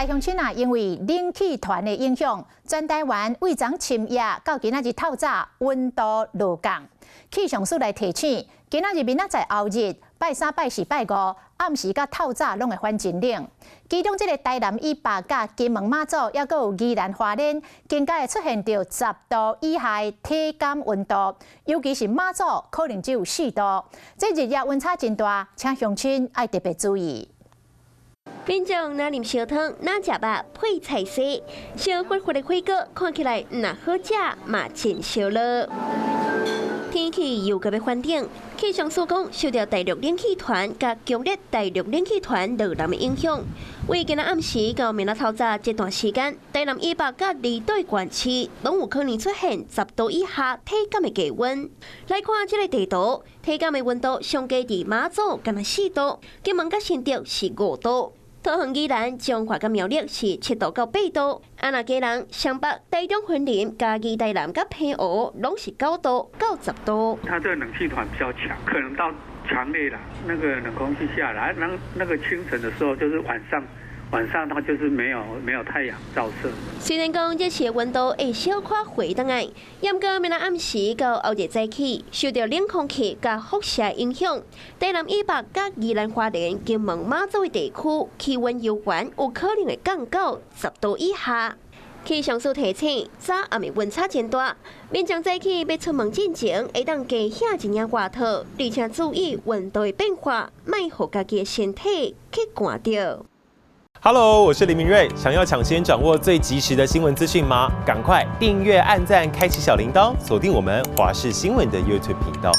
來鄉親啊，因為冷氣團的影響，全台灣為昨深夜到今仔日透早溫度落降。氣象署來提醒，今仔日明仔載後日拜三、拜四、拜五暗時佮透早攏會反真冷。其中這个台南以北佮金門馬祖，抑閣有宜蘭花蓮，更加會出現著10度以下的體感溫度，尤其是馬祖可能只有4度。這日夜溫差真大，請鄉親愛特別注意。民眾若啉燒湯，若食肉配菜絲，燒火火的火鍋看起來毋但好食，嘛真燒熱。天氣又閣欲反轉，氣象署講受著大陸冷氣團佮強烈大陸冷氣團落南的影響，為今仔暗時到明仔透早這段時間，台南以北佮離島縣市攏有可能出現10度以下體感的低溫。來看這个地圖，體感的溫度上低佇馬祖干焦4度，金門佮新竹是5度。桃園、宜蘭、彰化佮苗栗是7度到8度，啊若基隆、雙北、台中、雲林、嘉義、台南佮澎湖攏是9度到10度。它這個冷氣團比較強，可能到強烈了。那個冷空氣下來，那個清晨的時候，就是晚上，晚上它就是沒有太陽照射。雖然講這時溫度會小可回轉來，毋過明仔暗時到後日早起，受著冷空氣佮輻射影響，台南以北佮宜蘭花蓮、金門、馬祖的地區氣溫猶原有可能會降到10度以下。氣象署提醒，早暗的溫差真大，民眾早起欲出門進前，會當加額一領外套，而且注意溫度的變化，莫予家己的身體去寒著。 Hello，我是林明瑞。想要搶先掌握最及時的新聞資訊嗎？趕快訂閱、按讚、開啟小鈴鐺，鎖定我們華視新聞的 YouTube 頻道。